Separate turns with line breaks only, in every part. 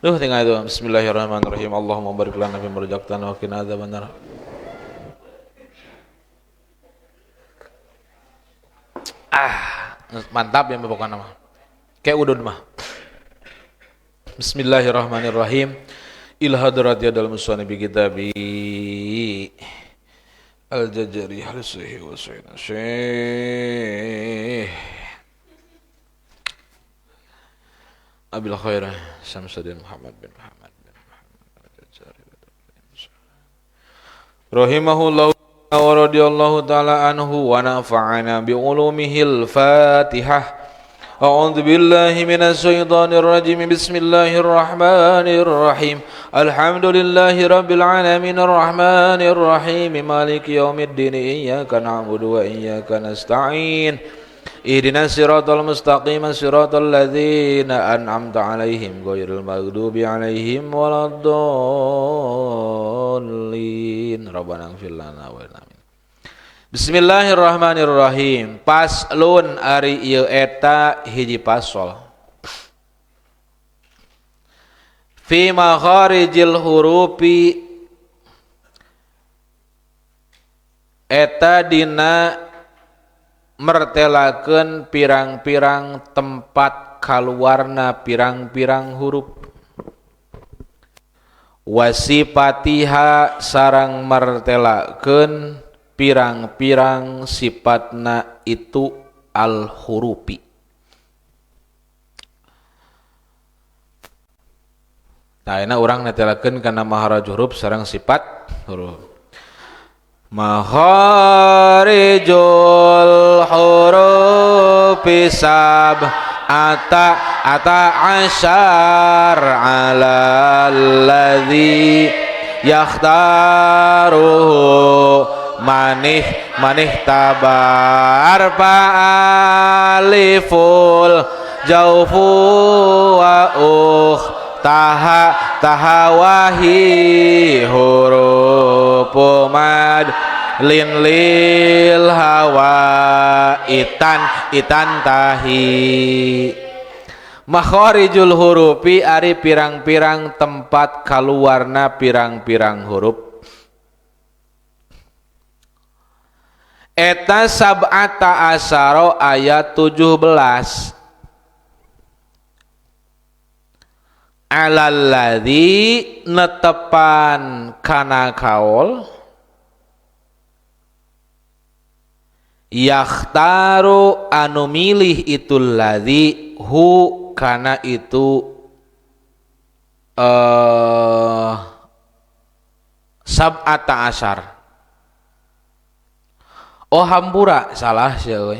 Duh tinggal itu. Bismillahirrahmanirrahim. Allahumma barik lana fi ma razaqtana wa qina adzabannar. Ah, mantap ya pokoknya mah. Kayak udud mah. Bismillahirrahmanirrahim. Ila hadrati adal musani bi kitabi Al-Jajari halsihi wa sayyidina Syekh Abil Khair Samsuddin Muhammad bin Muhammad bin Muhammad Al-Jajari rahimahullah wa radhiyallahu ta'ala anhu wa nafa'ana bi ulumihil Fatihah. A'udzu billahi minasy syaithanir rajim. Bismillahirrahmanirrahim. Alhamdulillahi rabbil alamin arrahmanir rahim maliki yaumiddin iyyaka na'budu wa iyyaka nasta'in. Ihdinas siratal mustaqim siratal ladzina an'amta 'alaihim ghairil maghdubi 'alaihim waladdallin. Rabbana ighfir lana wa lana. Bismillahirrahmanirrahim. Paslon ari ieu eta hiji pasol. Fi makharijil hurufi eta dina mertelakeun pirang-pirang tempat kaluarna pirang-pirang huruf. Wasipatiha sarang mertelakeun pirang-pirang sifatna itu al-hurufi. Nah, ini orang netelakeun kana maharaj huruf sareng sifat huruf. Makharijul hurufi sab ata ata asyar ala alladzi yakhtaruhu manih manih tabar fa'aliful jaufu wa taha tahawahi hurufu mad lin lil hawa itan itan tahi. Makharijul hurufi ari pirang-pirang tempat kaluarna pirang-pirang huruf. Eta sab'ata asyara ayat 17. Alalladzi netepan kana kaol yakhtaru anu milih itu ladzi hu kana itu sab'ata asyar. Oh hampura salah sih euy.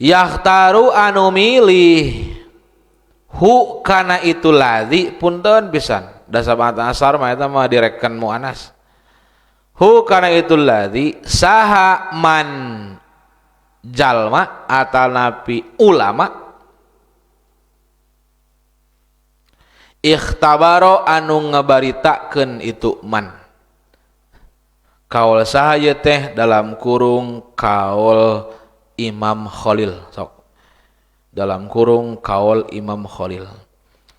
Yakhtaru anu milih hu kana itu ladzi punten pisan. Da sab'ata asyar mah eta mah direken muannas. Hu kana itu ladzi saha man jalma atanapi ulama ikhtabaro anu ngabaritakeun itu man. Kaul saha ieu teh dalam kurung kaul Imam Khalil sok. Dalam kurung kaul Imam Khalil.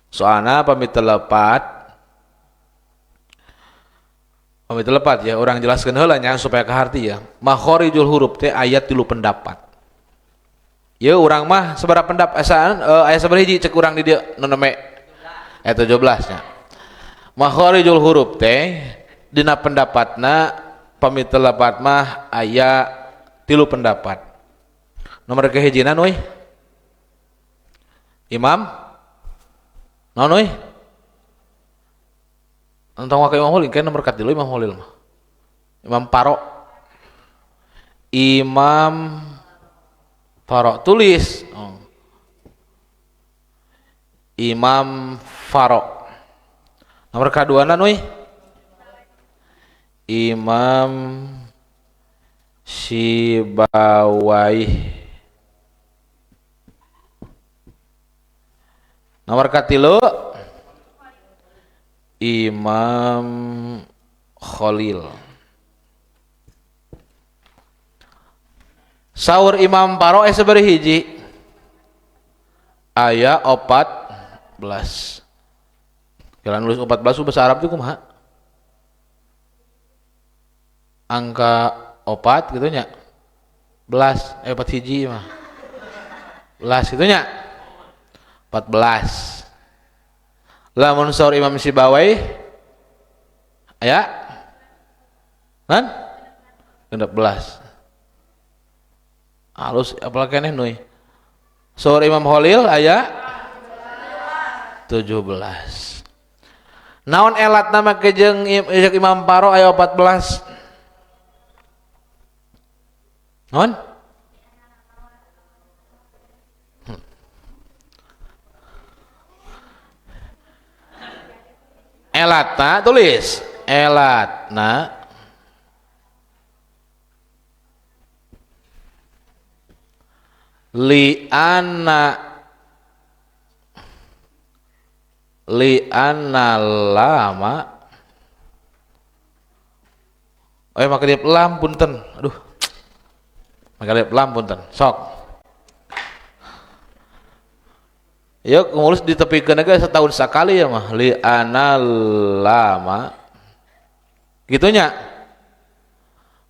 Soalna pamit telepat ya orang jelaskeun heula nya supaya kaharti ya. Makharijul huruf teh ayat 3 pendapat. Ye urang mah sabaraha pendapat asaan aya sabaraha hiji cek urang di dieu nu neme ayat 17 nya. Makharijul huruf teh dina pendapatna pamit telepat mah aya 3 pendapat. Nomor kehijina euy? Imam? Naon euy? Entong wae Imam Khalil, nomor 3 Imam Khalil mah. Imam Paro. Imam Faro tulis. Oh. Imam Faro. Nomor kaduana euy? Imam Sibawaih. Nomor katilu Imam Khalil. Saur Imam Paro sabaraha hiji? Aya 4 belas. Kira nulis 14 bahasa Arab itu kumaha? Angka 4 gitu nya. Belas, 4 hiji mah. Belas gitu nya. 14. Lamun saur Imam Sibawai aya kan? 16. Halus apalagi keneh nuy. Saur Imam Khalil aya 17. Naon elat nama kejeng Imam Paro aya 14. Naon? Elatna tulis elatna li anna lama maka dia lam punten, aduh maka dia lam punten sok yuk ngurus ditepikeun ge setahun sekali ya mah li anna lama gitunya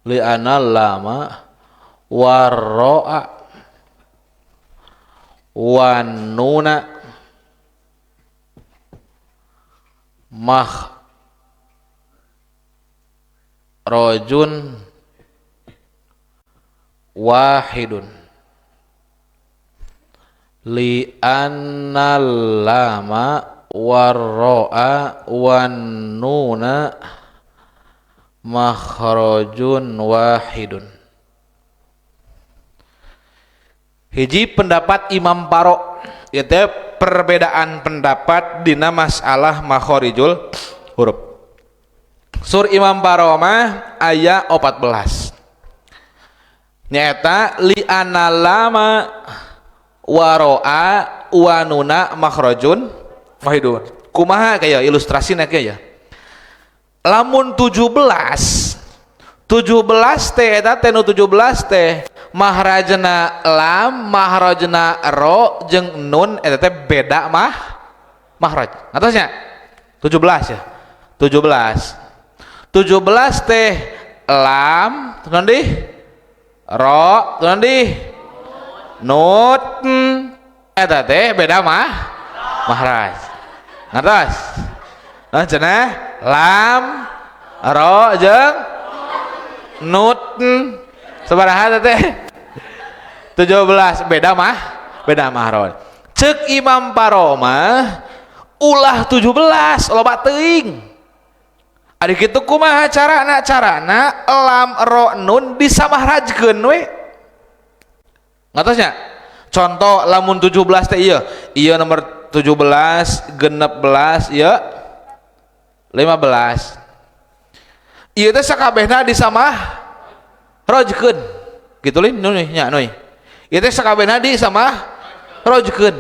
li anna lama warroa wanuna makhrajun wahidun li anna lama warroa wannuna makhrajun wahidun. Hiji pendapat Imam Paro itu perbedaan pendapat dina masalah makharijul huruf. Sur Imam Paro mah aya 14. Nyaeta li anna lama waroa wanuna makhrajun wahidun. Kumaha kaya ilustrasina kaya. Lamun 17 teh eta teh nu 17 teh mahrajna lam, mahrajna ro jeung nun eta teh beda mah mahraj. Atasnya 17 ya. 17 teh lam, tunan di ro, tunan di nun eta teh beda mah mahraj. Ngatos? Nah cenah lam, ro jeung nun sabaraha teh? 17 beda mah beda mahraj. Cek Imam Paro mah ulah 17 loba teuing. Ari kitu kumaha carana? Carana lam ro nun disamahrajkeun we. Ngatosnya? Contoh lamun 17 teh ieu, ieu nomor 17, 16 ieu 15. Ieu teh sakabehna disamah rojkeun. Kitu lin nuy nya nuy. Ieu teh sakabehna disamah rojkeun.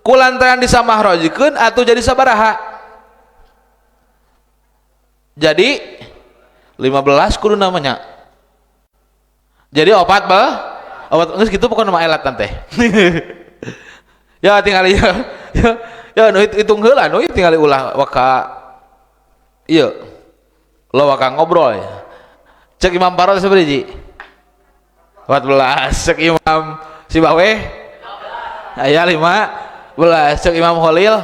Kulantaran disamah rojkeun atuh jadi sabaraha? Jadi 15 kudu namanya. Jadi opat bel, opat geus kitu pokona mah elat teh. Ya tinggal ieu. Ya, ya nu hitung heula nu tinggal ulah waka ieu. Lo waka ngobrol ya. Cek Imam Paro sabaraha hiji? 14. Cek Imam Sibaweh aya 15. Cek Imam Khalil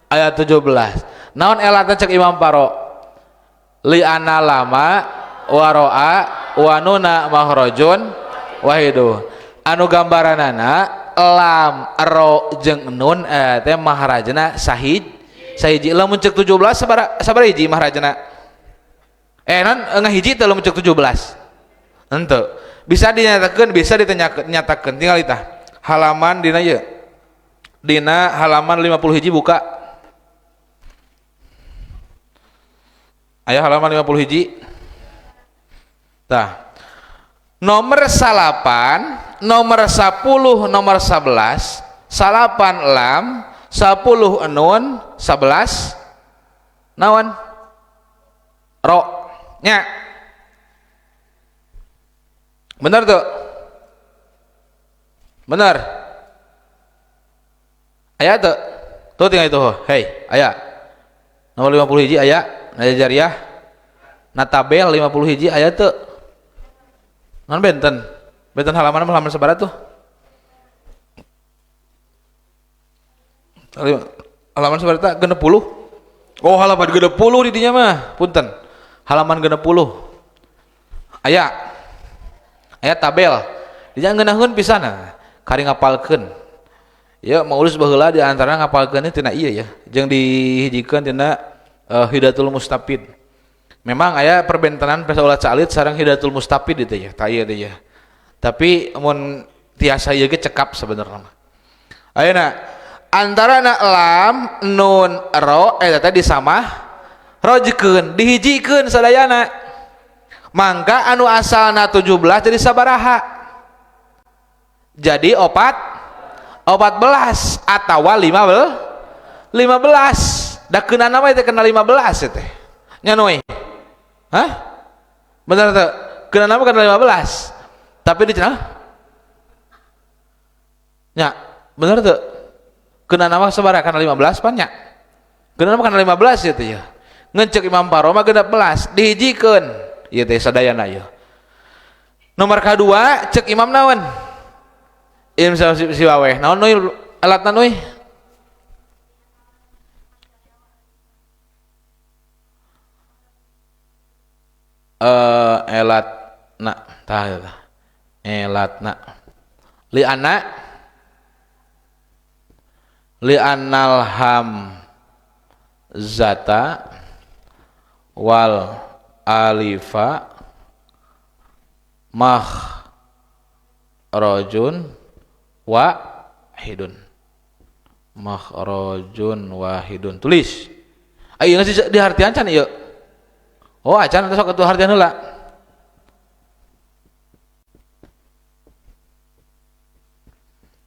aya 17. Naon elatna cek Imam Paro? Li anna lama waroa wanuna makhrajun wahidu. Anu gambaranana lam ro jeung nun teh mahrajna sahij sahiji. Lamun cek 17 sabaraha hiji mahrajna? Non ngahiji teh lamun cek 17. Henteu. Bisa dinyatakeun, bisa dinyatakeun. Tinggal itah. Halaman dina ieu. Dina halaman 50 hiji buka. Ayo halaman 50 hiji. Tah. Nomor 8, nomor 10, nomor 11, 8 lam, 10 nun, 11 naon? Ro. Nya. Bener tuh? Bener. Aya tuh? Tuh tinggal itu, hei, aya. Nomor 50 hiji aya, na jariah. Na tabel 50 hiji aya teu. Non benten. Benten halaman halaman sabaraha tuh? Halaman sabaraha 60. Oh, halaman 60 di dinya mah, punten. Halaman 60. Aya. Aya tabel. Dinya ngeunaheun pisan kari ngapalkeun. Ya maulus baheula di antara ngapalkeun tina ieu ya, jeung dihijikeun tina Hidayatul Mustafid. Memang aya perbentenan pesaulat salit sareng Hidayatul Mustafid itu ya, ta ieu teh ya. Tapi mun tiasa ieu ge cekap sebenarnya mah. Ayeuna antara na lam nun ro eta teh disamah rojkeun, dihijikeun sadayana. Mangka anu asalna 17 jadi sabaraha? Jadi 14 atawa 15. Da keunana mah teh kena 15 teh. Nya Nuy. Hah? Bener teu? Keunana mah kena 15. Tapi di cenah? Nya, bener teu? Keunana mah sabaraha kana 15 pan nya? Keunana mah kana 15 ieu teh ya. Ngan ceuk Imam Paro mah 16 dihijikeun. Ieu teh sadayana ieu. Nomor kadua ceuk Imam naon? Imam Sibaweh. Naon Nuy alatna Nuy? Elatna tah eta. Elatna. Li anna li annal hamzata wal alifa makhrajun wahidun. Makhrajun wahidun. Tulis. Ayo geus dihartian can ieu. Oh, acan teh sok atuh hartian heula.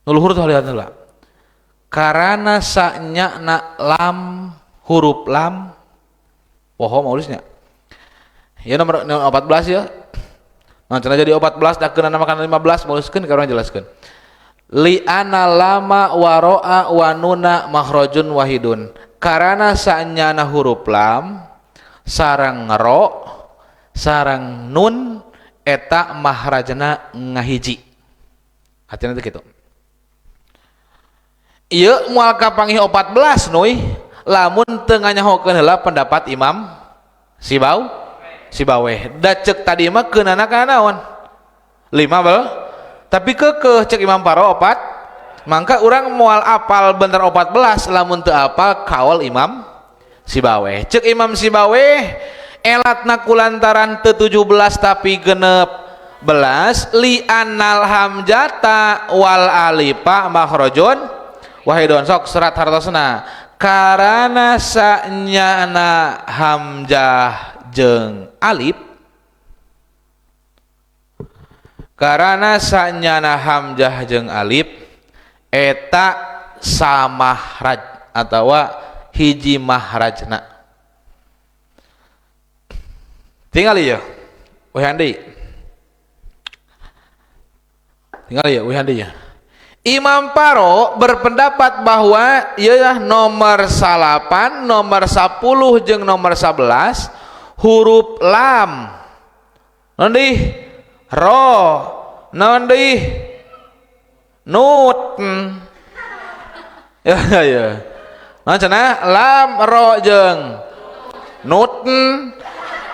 Nu luhur tuh hartian heula. Karana sanyana lam huruf lam poho maulisnya. Ya nomor 14 ya. Nah, cenah jadi 14 da keunana makan 15 mauliskeun ka urang jelaskeun. Li ana lama waro'a wa nuna makhrajun wahidun. Karana sanyana huruf lam sarang ro sarang nun eta mahrajna ngahiji. Hatina teh kitu. Ieu moal kapanggih 14 Nuy lamun teu nganyahokeun heula pendapat Imam Sibaweh. Da ceuk tadi mah keunana kana naon? 15. Tapi keukeuh ceuk Imam Paro 4. Mangka urang moal apal bener 14 lamun teu apal kaol Imam Sibaweh. Ceuk Imam Sibaweh elatna kulantaran teu 17 tapi 16 li annal hamzata wal alifa makhrajun wahidun. Sok serat hartosna karana sanyana hamzah jeung alif, karana sanyana hamzah jeung alif eta samahraj atawa hiji mahrajna. Tinggal ieu wehan deui. Tinggal ieu wehan deui. Imam Paro berpendapat bahwa ieu nomor 9, nomor 10 jeung nomor 11 huruf lam. Naon deui? Ro, naon deui? Nut. Ya ya. Naon cenah? Lam ro jeung nut.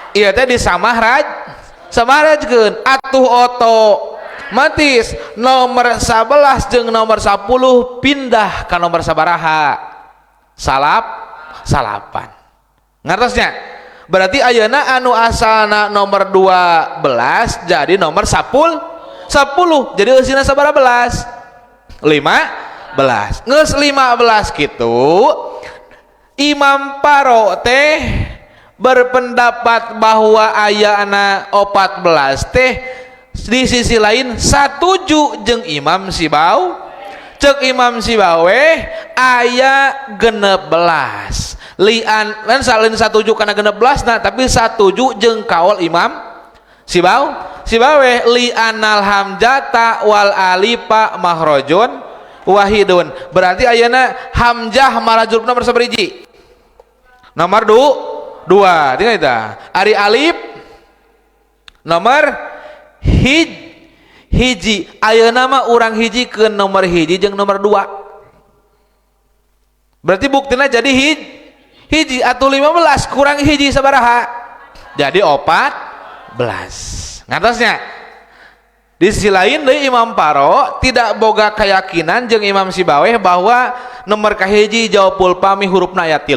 Ieu teh disamahraj, samahrajkeun atuh oto matis nomor 11 jeung nomor 10 pindah ka nomor sabaraha? Salapan. Ngartosnya? Berarti ayeuna anu asalna nomor 12 jadi nomor 10. Jadi eusina sabaraha belas? 15. Geus 15 kitu Imam Paro teh berpendapat bahwa ayana 14 teh di sisi lain satuju jeung Imam Sibau. Ceuk Imam Sibaweh aya 16. Lian lain salin satuju kana 16 nah, tapi satuju jeung kaol Imam Sibaweh li anal hamzata wal alifa makhrajun Wahidun. Berarti ayeuna hamzah makhraj huruf nomor sabaraha hiji? Nomor 2. Tinggal eta. Ari alif nomor hiji. Ayeuna mah urang hijikeun nomor hiji jeung nomor 2. Berarti buktina jadi hiji atau 15 kurang hiji sabaraha? Jadi 14. Ngatosnya. Di sisi lain deui Imam Paro tidak boga keyakinan jeung Imam Sibaweh bahwa nomor kahiji jawabul pami hurufna aya 3.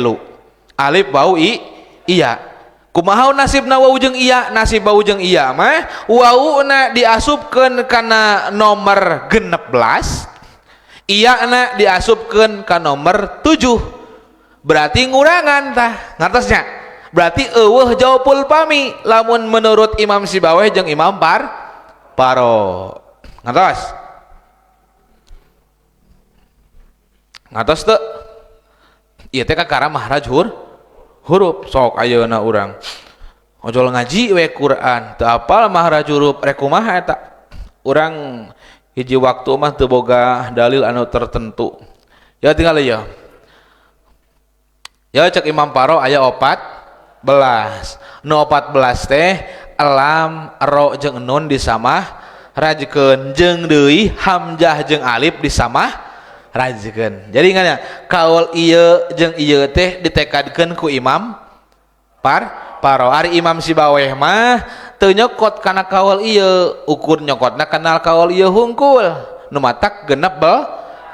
Alif wau i iya. Kumaha nasibna wau jeung iya? Nasib wau jeung iya mah wauna diasupkeun kana nomor 16, iyana diasupkeun ka nomor 7. Berarti ngurangan tah, ngartosnya? Berarti eueuh jawabul pami lamun menurut Imam Sibaweh jeung Imam Paro. Ngartos? Ngartos teu? Ieu teh kakara mahraj huruf. Sok ayeuna urang ojol ngaji we Quran teu apal mahraj huruf rek kumaha eta? Urang hiji waktu mah teu boga dalil anu tertentu. Ya tinggal ya. Ya cek Imam Paro aya 14. Nu 14 teh lam ro jeung nun disamah rajkeun jeung deui hamzah jeung alif disamah rajkeun. Jadi ingat ya, kaul ieu jeung ieu teh ditekadkeun ku Imam Paro. Ari Imam Sibaweh mah teu nyokot kana kaul ieu, ukur nyokotna kana kaul ieu hungkul. Nu matak 16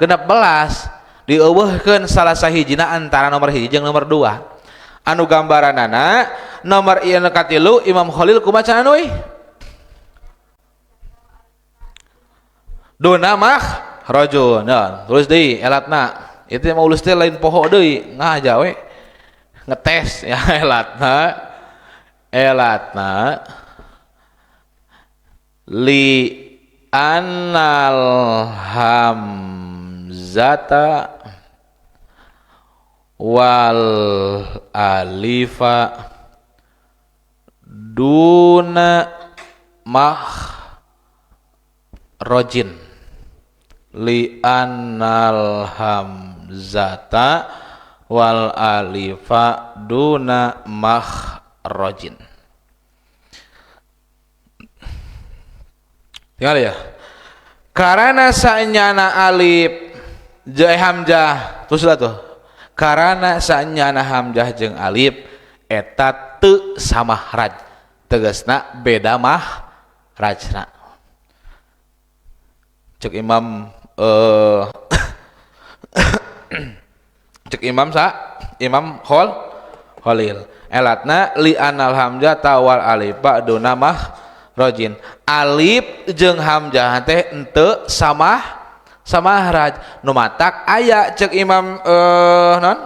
dieuweuhkeun salah sahijina antara nomor 1 jeung nomor 2. Anu gambaranana nomor ieu nu katilu Imam Khalil kumaha cenah euy? Duna mah rajul. Nah, tulis deui elatna. Itu mah ulus teh lain poho deui, ngaja we. Ngetes ya elatna. Elatna li annal hamzata wal alifa duna makhrajin li annal hamzata wal alifa duna makhrajin. Tinggal ya. Karena sanyana alif jeung hamzah, teruslah tuh. Karena sanyana hamzah jeung alif eta teu samahraj. Tegasna beda mahrajna. Cek Imam cek Imam sa Imam Khalil. Elatna li anal hamzah tawal alifa duna mahrajin. Alif jeung hamzah teh henteu samahraj. Nu matak aya cek Imam non?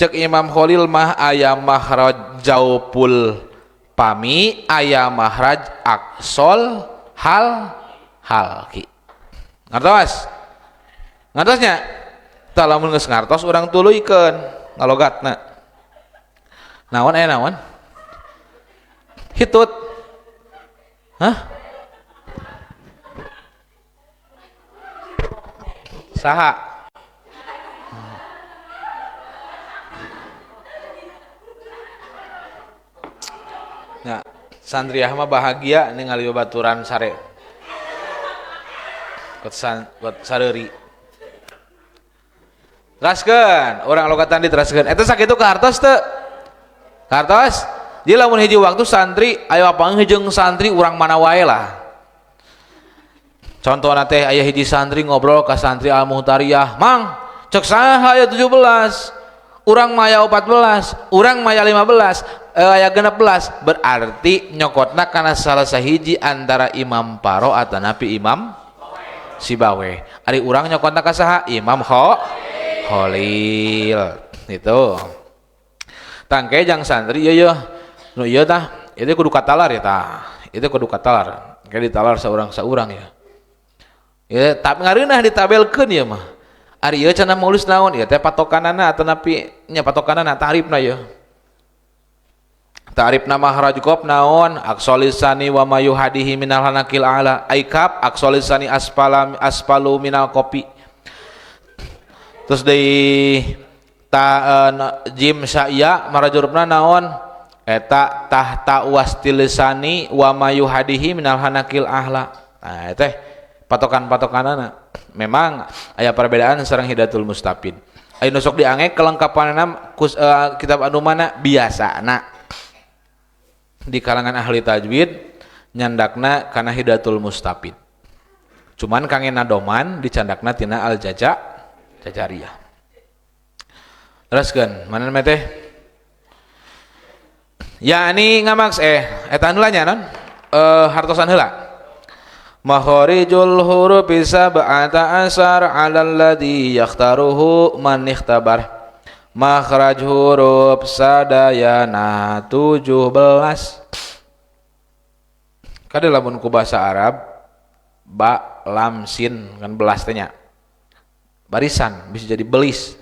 Cek Imam Khalil mah aya mahraj jaupul pami, aya mahraj aksol hal halki. Ngartos? Ngartosnya? Tah lamun geus ngartos urang tuluykeun ngalogatna. Naon aya naon? Hitut. Hah? Saha? Ya, santriah mah bahagia ningali babaturan sare. Kot sareuri. Teraskeun, urang logatan diteraskeun. Eta sakitu ka hartos teu? Hartos? Jadi lamun hiji waktu santri ayo apanggih jeung santri urang mana wae lah. Contohna teh aya hiji santri ngobrol ka santri Al-Muhtariyah, "Mang, cek saha aya 17, urang mah aya 14, urang mah aya 15, aya 16." Berarti nyokotna kana salah sahiji antara Imam Paro atanapi Imam Sibaweh. Ari urang nyokotna ka saha? Imam Khalil. Itu. Tangke jang santri ieu yeuh. Nu ieu tah, itu kudu katalar ya tah. Itu kudu katalar. Kayak ditalar saurang-saurang ya. Ya, tapi ngareunah ditabelkeun ieu mah. Ari ieu cenah maulus naon? Ieu teh patokanana atanapi nya patokanana tarifna ieu. Tarifna mahraj qaf naon? Aqsalisani wa mayuhadihi minal hanakil ala. Aikab aqsalisani aspalu minal kopi. Terus deui ta jim sa'ya makhraj hurufna naon? Eta tahta wastilisani wa mayuhadihi minal hanakil ahla. Nah teh patokan-patokanana memang aya perbedaan sareng Hidayatul Mustafid. Aya nu sok diange kelengkapanana kitab anu mana biasana di kalangan ahli tajwid nyandakna kana Hidayatul Mustafid. Cuman kangge nadoman dicandakna tina Al-Jaja Jajariyah. Teruskeun mana teh? Yakni ngamaks eta heula nya non hartosan heula. Makharijul hurufi sab'ata asar 'alal ladzi yakhtaruhu man ikhtabar. Makhraj huruf sadayana 17. Kade lamun ku bahasa Arab ba lam sin kan belas teh nya. Barisan bisa jadi belis.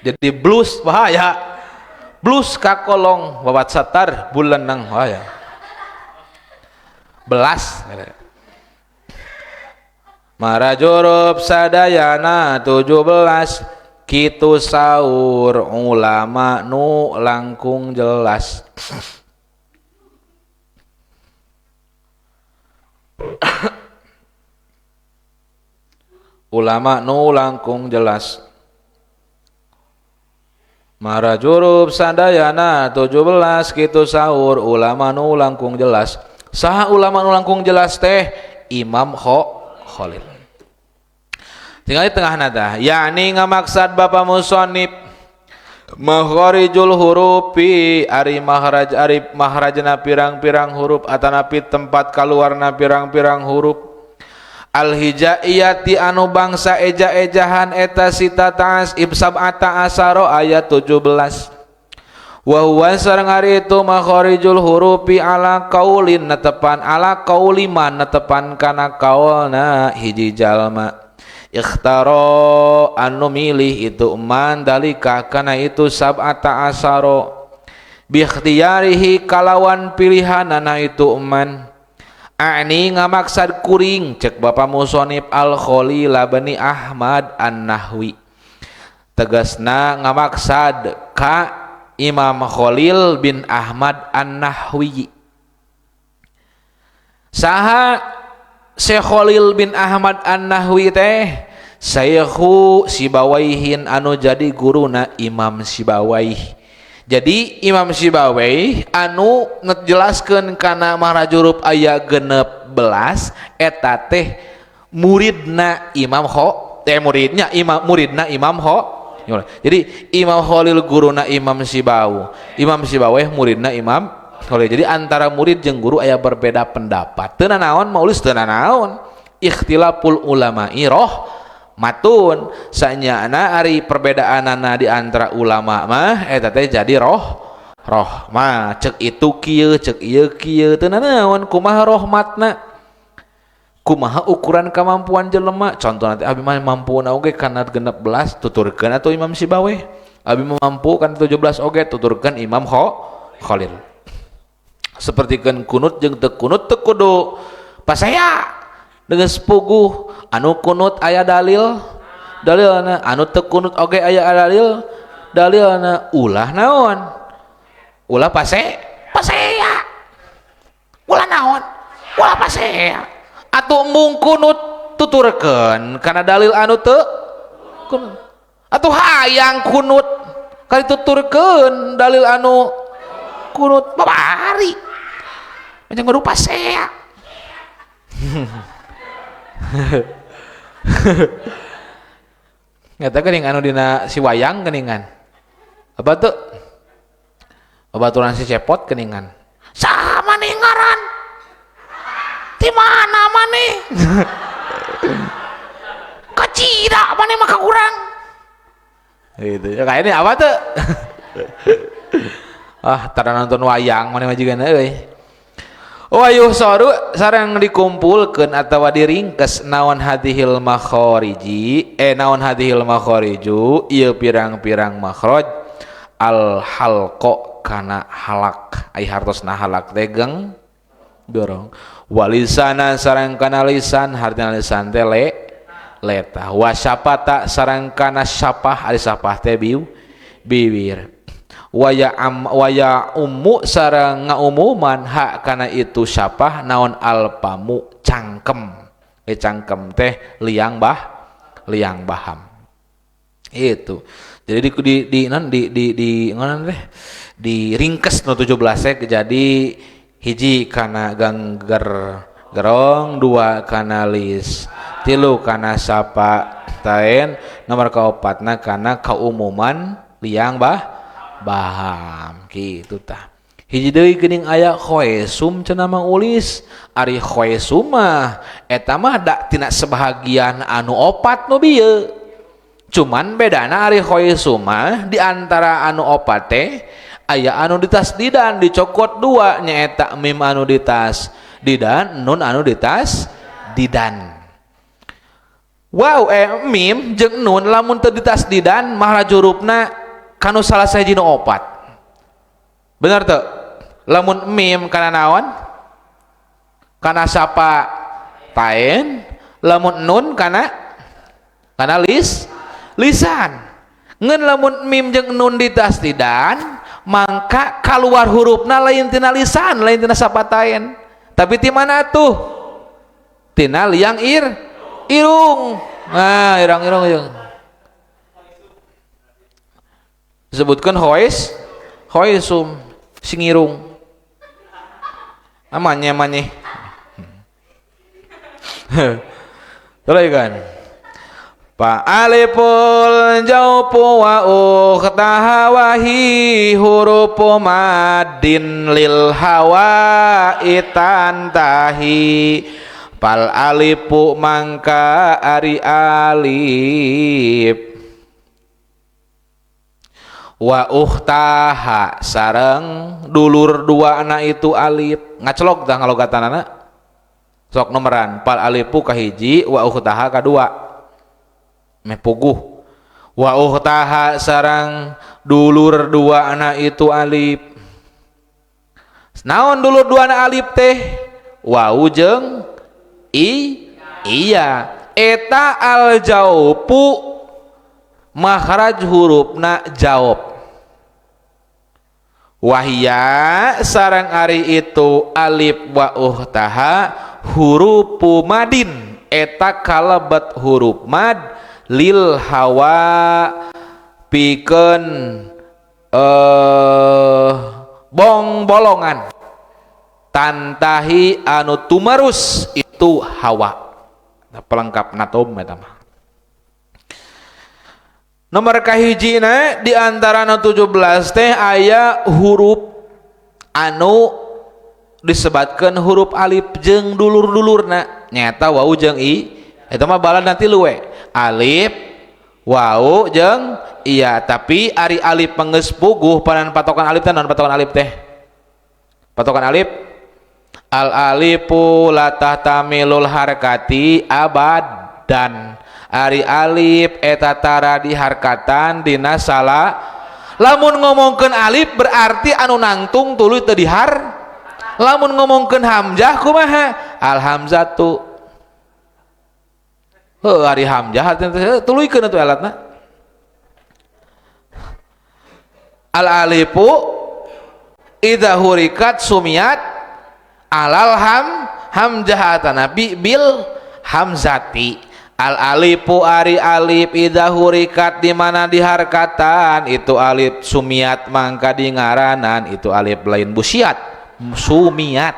Jadi blus bahaya. Blus kakolong wawat satar bulan nang bahaya. Belas. Marajurub sadayana 17 kitu saur ulama nu langkung jelas. Ulama nu langkung jelas. Marajurub sadayana 17 kitu saur ulama nu langkung jelas. Saha ulama nu langkung jelas teh Imam Khalil. Tinggal di tengah nada, yakni ngamaksad bapa musonib makharijul hurufi ari makhraj ari makhrajna pirang-pirang huruf atanapi tempat kaluarna pirang-pirang huruf. Al hijaiyati anu bangsa eja-ejahan eta sita ta'as ibsab'ata asaro ayat 17. Wa huwa sareng ari itu makharijul hurufi ala qaulin netepan ala qauliman netepan kana kaulna hiji jalma. Ikhtaro anu milih itu man dalika kana itu sab'ata asaro bi ikhtiyarihi kalawan pilihanana itu man. Ani ngamaksad kuring cek bapa musonib al Khalil bani Ahmad An-Nahwi. Tegasna ngamaksad ka Imam Khalil bin Ahmad An-Nahwi. Saha Syekh Khalil bin Ahmad An-Nahwi teh Syekhu Sibawaihin anu jadi guruna Imam Sibawaih. Jadi Imam Sibawaih anu ngejelaskeun kana makhraj huruf aya 16 eta teh muridna Imam muridnya Imam muridna Imam Jadi Imam Khalil guruna Imam Sibawaih, Imam Sibawaih muridna Imam Khalil. Jadi antara murid jeung guru aya berbeda pendapat. Teu nanaon maulis teu nanaon. Ikhtilaful ulama'i rohmatun. Sanyana ari perbedaanana di antara ulama mah eta teh jadi rohmah. Cek itu kieu, cek ieu kieu teu nanaon kumaha rohmatna. Kumaha ukuran kemampuan jelema? Contoh nanti abi mah mampu na oge kana 16 tuturkeun atuh Imam Sibawaih. Abi mah mampu kana 17 oge tuturkeun Imam Khalil. Sapertikeun kunut jeung teu kunut teu kudu pasaya geus puguh anu kunut aya dalil dalilna anu teu kunut oge aya dalil dalilna ulah naon ulah pasea ulah naon ulah pasea atuh mung kunut tuturkeun kana dalil anu teu kunut atuh hayang kunut kali tuturkeun dalil anu kunut babari macam kudu pasea. Ngata geuning anu dina si wayang geuningan apa tuh babaturan si cepot geuningan saha maneh ngaran di mana maneh kacida maneh mah ka urang gitu ya kayak ini apa tuh. Ah tara nonton wayang maneh mah jigana euy. Wayuh soru sareng dikumpulkeun atawa diringkes naon hadihil makhariji naon hadihil makhariju ieu pirang-pirang makhraj al halqa kana halak ai hartosna halak teh geng dorong walisana sareng kana lisan hartina lisan teh Letah wa syapata sareng kana syapah ari syapah teh bibir waya am waya ummu sareng ngaumuman hak kana itu syapah naon alpamu cangkem cangkem teh liang baham itu. Jadi di ringkes nu 17 teh jadi hiji kana gangger gerong, dua kana lis, tilu kana sapa taen, nomor kaopatna kana kaumuman liang baham kitu tah. Hiji deui geuning aya khoesum cenah Mang Ulis, ari khoesum mah eta mah da tina sebahagian anu opat nu bieu. Cuman bedana ari khoesum mah di antara anu opat teh aya anu ditasdidan dicokot dua nyaeta mim anu ditasdidan nun anu ditasdidan. Wow mim jeung nun lamun teu ditasdidan mahraj hurufna kanu salah sahiji nu opat. Bener teu? Lamun mim kana naon? Kana sapa taen, lamun nun kana lisan. Ngan lamun mim jeung nun ditasdidan mangka kaluar hurufna lain tina lisan, lain tina sapataen. Tapi ti mana tuh? Tina liang irung. Nah, irung jeung. Disebutkan hoesum singirung. Amanya manye. Terus kan. Fa aliful jaufu wa ukhtaha wa hi hurufu maddin lil hawa itantahi. Fal alifu mangka ari alif wa ukhtaha sareng dulur dua anak itu alif ngacelok tah ngalogatanana sok nomoran fal alifu kahiji wa ukhtaha kadua meh puguh wa ukhtaha sareng dulur dua anak itu alif. Naon dulur dua anak alif teh? Wau jeung i iya eta al jaupu makhraj hurufna jawab. Wahia sareng ari itu alif wa uhtaha hurufu madin eta kalebet huruf mad lil hawa pikeun bong bolongan tantahi anu tumarus itu hawa. Nah, pelengkap natom eta mah. Nomor kahijina di antara nu 17 teh aya huruf anu disebatkeun huruf alif jeung dulur-dulurna nyaeta wau jeung i eta mah balan nanti luwe alif wau jeung iya. Tapi ari alif penggeus puguh panan patokan alif teh naon patokan alif teh? Patokan alif al alifu la tahtamilul harkati abadan. Ari alif eta tara diharkatan dina salah. Lamun ngomongkeun alif berarti anu nangtung tuluy teu dihar. Lamun ngomongkeun hamzah kumaha? Al hamzatu. Heuh ari hamzah tuluykeun atuh alatna. Al alifu idza hurikat sumiat alal hamzah atanabi bil hamzati. Al alifu ari alif idza hurikat di mana diharkatan itu alif sumiat mangka dingaranan itu alif lain busiat sumiat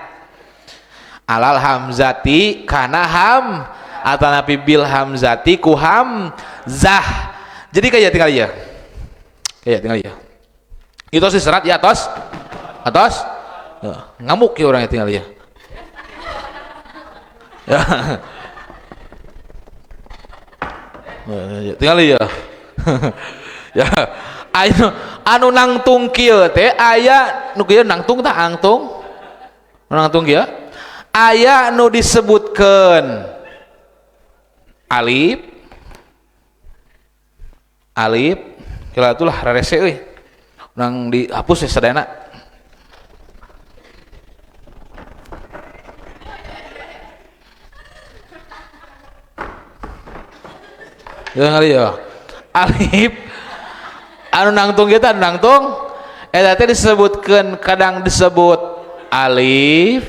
alal hamzati kana ham atanapi bil hamzati ku hamzah. Jadi kayak tinggal ya, kayak tinggal ya itu sih serat ya atas atas ngamuk ya orangnya tinggal ya. Ya. Tinggal ya. Ya, anu nangtung kieu teh aya nu kieu nangtung tah angtung. Nangtung kieu aya nu disebutkeun alif alif kira atulah rarese euy. Urang dihapus ya sadayana. Ya ngali ya. Alif anu nangtung kita anu nangtung eta teh disebutkeun kadang disebut alif,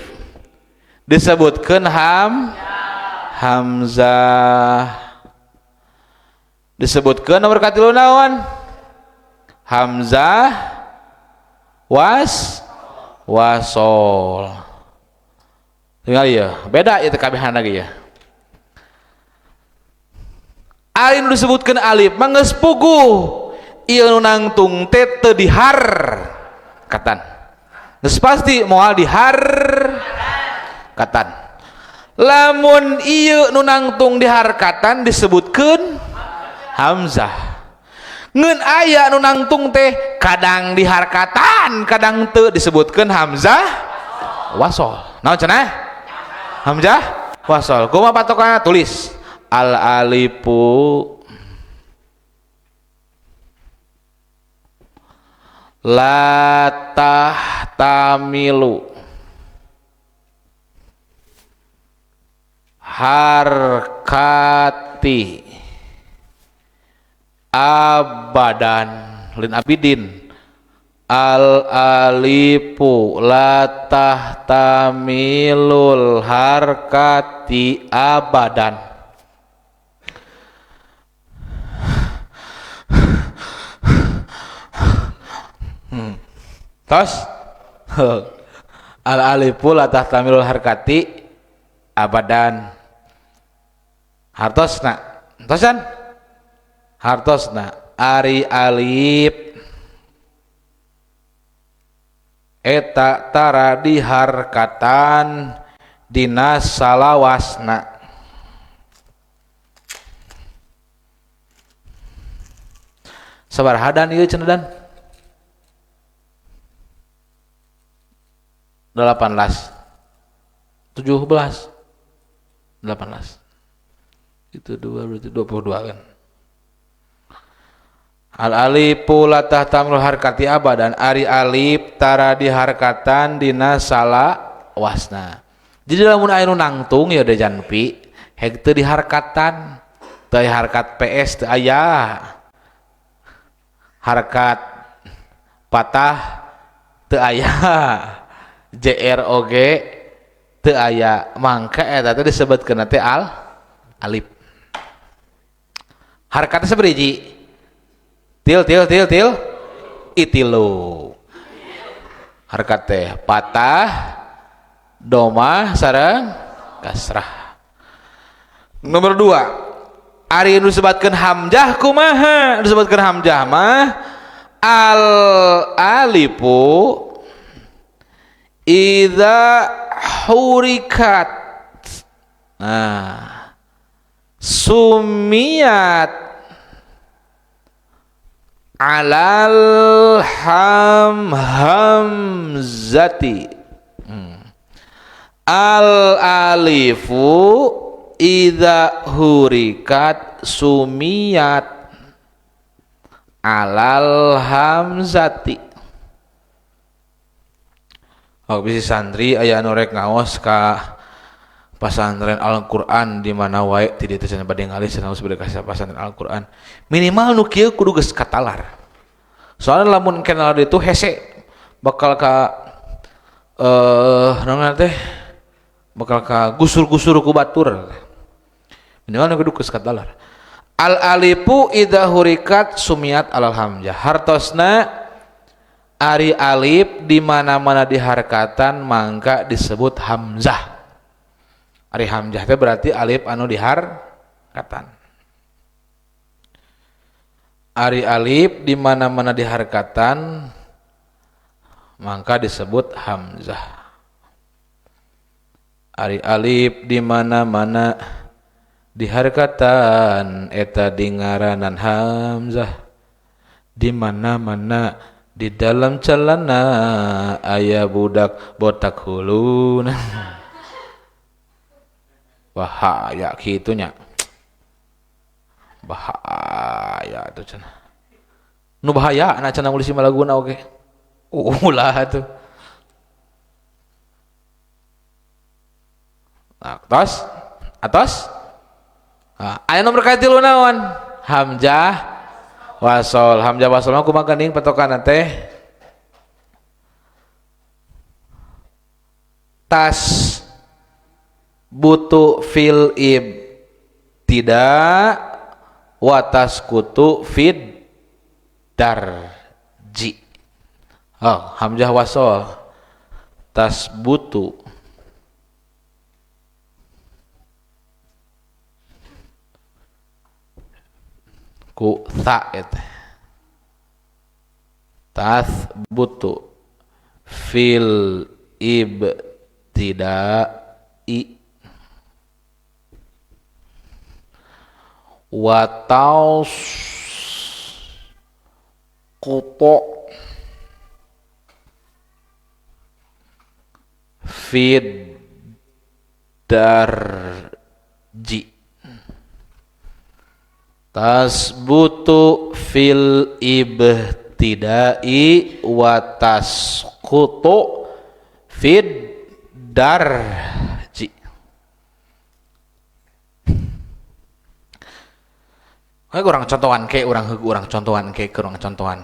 disebutkeun hamzah. Disebutkeun nomor katilu naon? Hamzah wasol. Tinggal ya, beda itu kabehan lagi ya. Ari nu disebutkeun alif mah geus puguh ieu nu nangtung teh teu diharkatan. Geus pasti moal diharkatan. Lamun ieu nu nangtung diharkatan disebutkeun hamzah. Ngeun aya nu nangtung teh kadang diharkatan, kadang teu disebutkeun hamzah wasol. Naon cenah? Hamzah wasol. Kumaha patokanna? Tulis al alifu la tahtamilu harkati abadan lin abidin. Al alifu la tahtamilul harkati abadan. Tos al alifu la tahtamilul harkati abadan. Hartosna tosan hartosna ari alif eta tara diharkatan dina salawasna. Sabaraha dan ieu cenah dan? 18 17 18 itu 2 berarti 22 kan. Al alifu la tahtamilul harkati abadan, ari alif tara diharkatan dina salawasna. Jadi lamun aya nu nangtung ya dejanpi heg teu diharkatan, teu harkat PS teu aya, harkat patah teu aya, JROG teu aya, mangka eta teh disebutkeun teh al alif. Harkatna sabaraha? Til til til til itilu. Harkat teh patah, domah sareng kasrah. Nomor 2, ari nu disebutkeun hamzah kumaha? Disebutkeun hamzah mah al alifu idza hurikat, nah sumiyat alal hamzati. Al alifu idza hurikat sumiyat alal hamzati. Oh, bisi santri aya anu rek ngaos ka pasantren Al-Qur'an di mana wae ti dieu teh cenah bade ngalis cenah geus bade ka pasantren Al-Qur'an. Minimal nu kieu kudu geus katalar. Soalna lamun kenal ditu hese bakal ka naon teh bakal ka gusur-gusur ku batur. Minimal nu kudu geus katalar. Al alifu idza hurikat sumiyat alal hamzah. Hartosna ari alif di mana-mana diharkatan mangka disebut hamzah. Ari hamzah teh berarti alif anu diharkatan. Ari alif di mana-mana diharkatan mangka disebut hamzah. Ari alif di mana-mana diharkatan eta dingaranan hamzah. Di mana-mana di dalam celana aya budak botak huluna. Bahaya kitunya, bahaya tuh cenah. Nu bahaya anak cenah mulisi malaguna oge. Ulah tuh. Nah, atas, atas. Nah, aya nomor katilu naon? Hamzah wasol. Hamzah wasol mah kumaha geuning patokanna teh? Tas butu fil ibtida wa taskutu fid darji. Oh, hamzah wasol tas butu ku tha eta tas butu fil ibtida'i wa taus kuto fid darji. Tasbutu fil ibtida'i wa tasqutu fid darji. Kurang contohan ke, urang contohan ke, kurang contohan.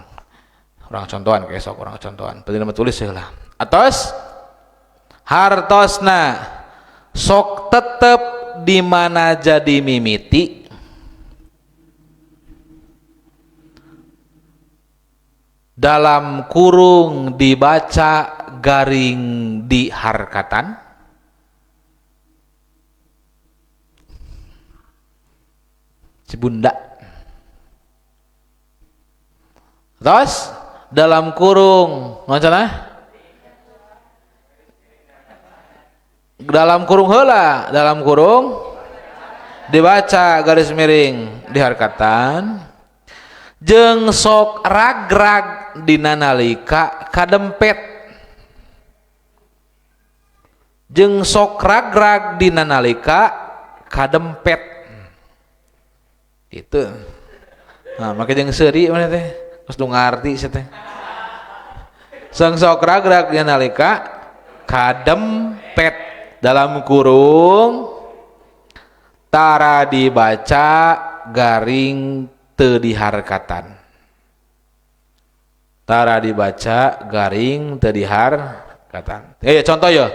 Urang contohan ke sok urang contohan. Penting nama tulis heula. Atos hartosna sok tetep di mana jadi mimiti dalam kurung dibaca garing di harkatan Cibunda. Terus dalam kurung macam dalam kurung heula, dalam kurung dibaca garis miring di harkatan jeung sok ragrag dina nalika kadempet, jeung sok ragrag dina nalika kadempet gitu. Nah, make jeung seuri mana teh geus nu ngarti sia teh. Sang sok ragrag dina nalika kadempet dalam kurung tara dibaca garing teu diharkatan, tara dibaca garing teu diharkatan. Contoh ya,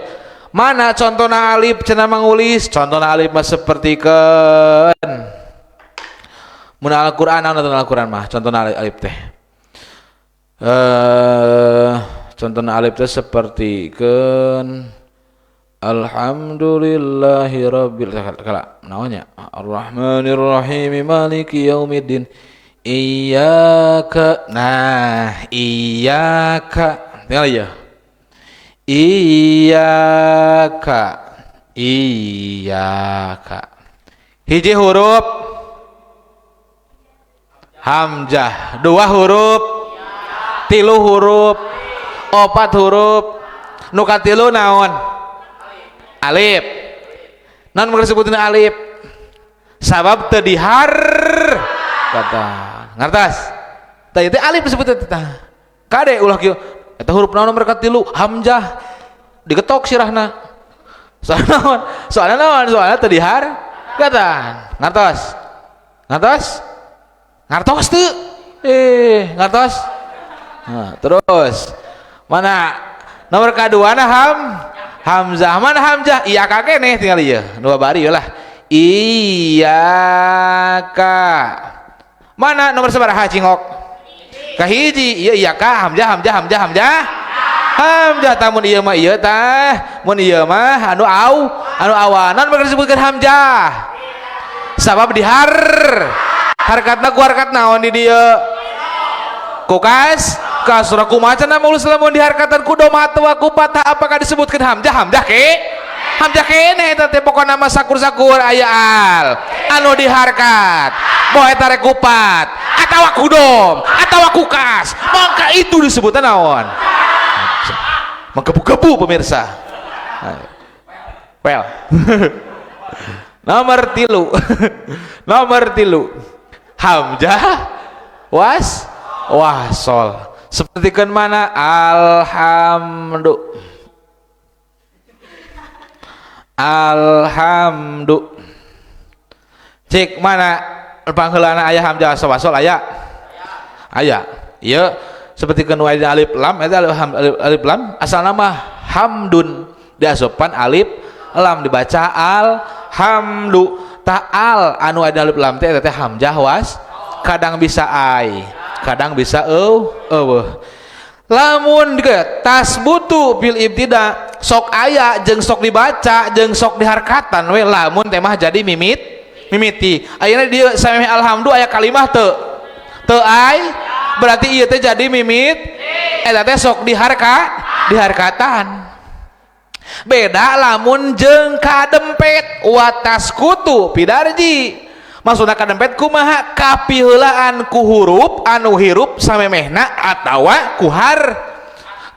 mana contohna alif cenah mangulis, contohna alif mah sapertikeun mun Al-Qur'an, naon Al-Qur'an mah contohna alif teh, contohna alif teh sapertikeun alhamdulillahi rabbil kala naonnya arrahmanir rahim maliki yaumiddin iyyaka, nah iyyaka tinggal ya, iyyaka iyyaka hiji huruf hamzah, dua huruf, tilu huruf, opat huruf, nu katilu naon? Alif. Naon mung disebutna alif? Sabab teu dihar kata. Ngartos? Tah ieu teh alif disebutna teh. Kade ulah kieu eta huruf naon nomor katilu? Hamzah. Digetok sirahna. Soalna naon? Soalna naon? Soalna teu dihar kata. Ngartos? Ngartos? Ngartos teu? Ngartos? Nah, terus mana nomor kaduana hamzah, mana hamzah? Iya kakek nih tinggal iya dua bari lah. Iya ka. Mana nomor sabaraha cingok? Kahiji. Iya iya ka hamzah hamzah hamzah hamzah hamzah. Tamun iya mah iya tah, mun iya mah anu au anu awanan bakal disebutkan hamzah. Sabab dihar harkatna ku harkat naon di dieu? Kukas kasra kumaha cenah mulus lamun diharkatan ku doma atawa ku patah apakah disebutkan hamzah? Hamzah ke? Hamzah kene eta teh pokona mah sakur-sakur aya al anu diharkat boh eta rek kupat atawa kudom atawa kukas, maka itu disebutna naon? Menggebu-gebu pemirsa. Well. Nomor tilu. Nomor tilu hamzah was wasol. Sepertikan mana? Alhamdu. Alhamdu. Cek mana? pangheulana aya hamzah wasol aya aya ieu seperti kanu aya alif lam eta alif lam asalna mah hamdun diasupan alif lam dibaca alhamdu ta'al anu ada alif lam teh eta teh hamzah was kadang bisa ai kadang bisa eueuh lamun tasbutu bil ibtida sok aya jeung sok dibaca jeung sok diharkatan we lamun teh mah jadi mimiti ayeuna dieu samemeh alhamdu aya kalimah teu teu ai berarti ieu teh jadi mimit eta teh sok diharkatan beda lamun jeung kadempet wa taskutu pidarji maksudna kadempet kumaha kapiheulaan ku huruf anu hirup samemehna atawa ku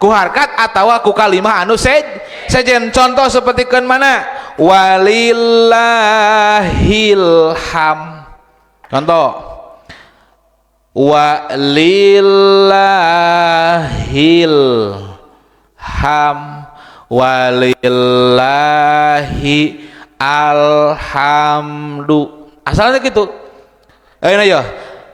harkat atawa ku kalimah anu sejen. Contoh sapertikeun mana walillahil ham, contoh walillahil ham walillahi alhamdu asalnya gitu. Ayeuna ya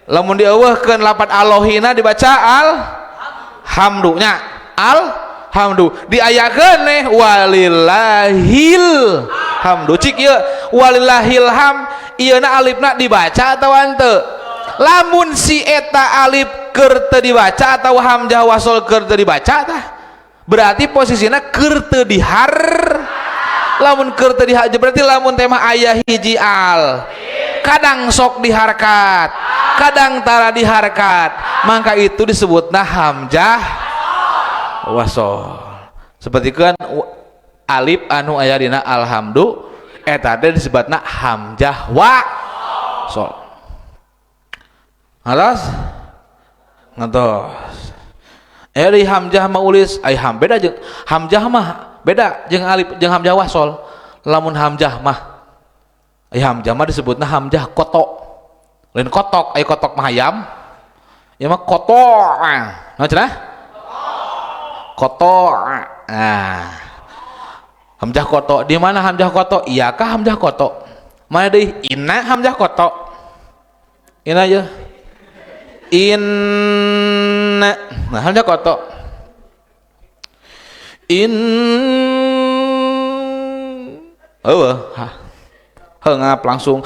lamun dieuweuhkeun lapat alohina dibaca alhamdu nya alhamdu diayakeun neh walillahil hamdu cik ieu walillahil ham ieu na alifna dibaca atawa henteu lamun si eta alif keur teu dibaca atawa hamzah wasol keur teu dibaca tah berarti posisinya keur teu dihar lamun keur teu dihar berarti lamun teh mah aya hiji al kadang sok diharkat kadang tara diharkat maka itu disebutna hamzah wasol seperti kan alif anu aya dina alhamdu eta teh disebutna hamzah wasol. Halas ngantos eri hamzah mah ulis ai ham beda jeung hamzah mah beda jeung alif jeung hamzah wasol lamun hamzah mah ai hamzah mah disebutna hamzah kotok lain kotok ai kotok mah hayam ieu mah kotok nah cenah kotok nah hamzah kotok di mana hamzah kotok iya kah hamzah kotok mana deui inna hamzah kotok inna aja inna nah hamzah kotok in eueuh heungap langsung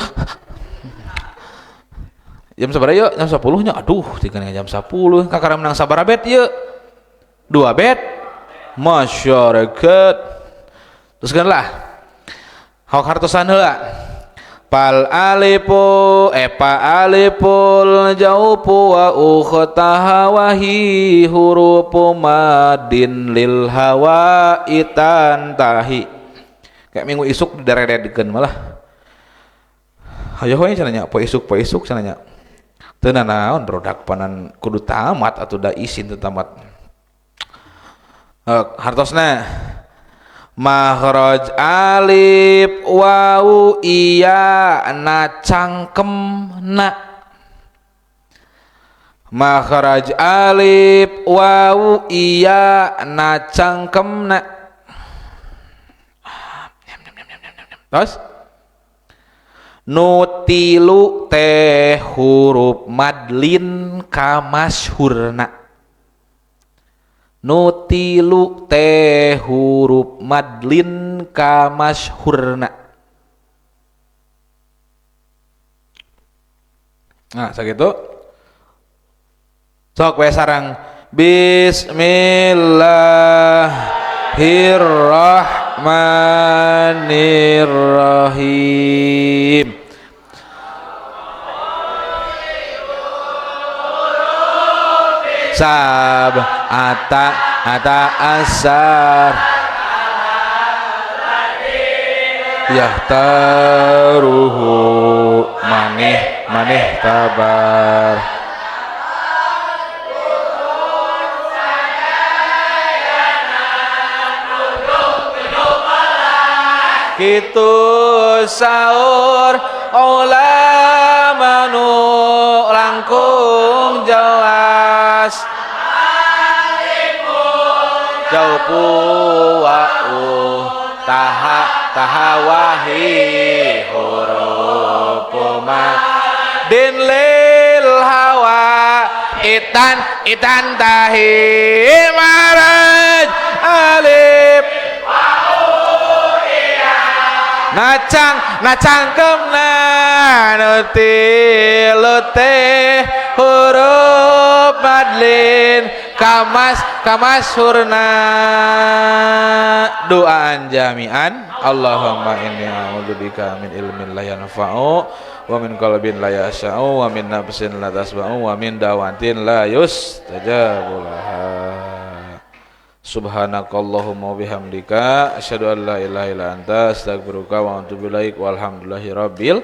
jam sabaraha yeuh jam 10 nya aduh tinggal jam 10 kakara menang sabaraha bet yeuh 2 bet masyarakat terus kan lah hok hartosan heula pal alifu pa aliful jaufu wa ukhtaha wahi hurufu madin lil hawa itantahi kayak minggu isuk didarededkeun malah hayo we cenah nya poe isuk cenah nya teu nanaon rodak panan kudu tamat atuh da isin teu tamat hartosna makhraj alif wawu iya na cangkem na makhraj alif wawu iya na cangkem na terus nu tilu teh huruf madlin kamasyhurna nu tilu teh huruf madlin kamasyhurna. Nah sakitu sok we sareng bismillahirrahmanirrahim. Sab ata ata asar yahtaruhu manih manih tabar kitu saur ulama nu langkung jelas jauh wa taha taha wahi huruf ma Din lil hawa itan itan tahi maraj alif nacang nacangkem na nu tilu teh huruf madlin kamas kamasyhurna. Doaan jami'an. Allahumma inni a'udzubika min ilmin la yanfa'u wa min qalbin la yasha'u wa min nafsin la tasba'u wa min da'watin la yustajabu laha. Subhanakallahumma wa bihamdika asyhadu an la ilaha illa anta astaghfiruka wa atubu ilaik. Walhamdulillahi rabbil.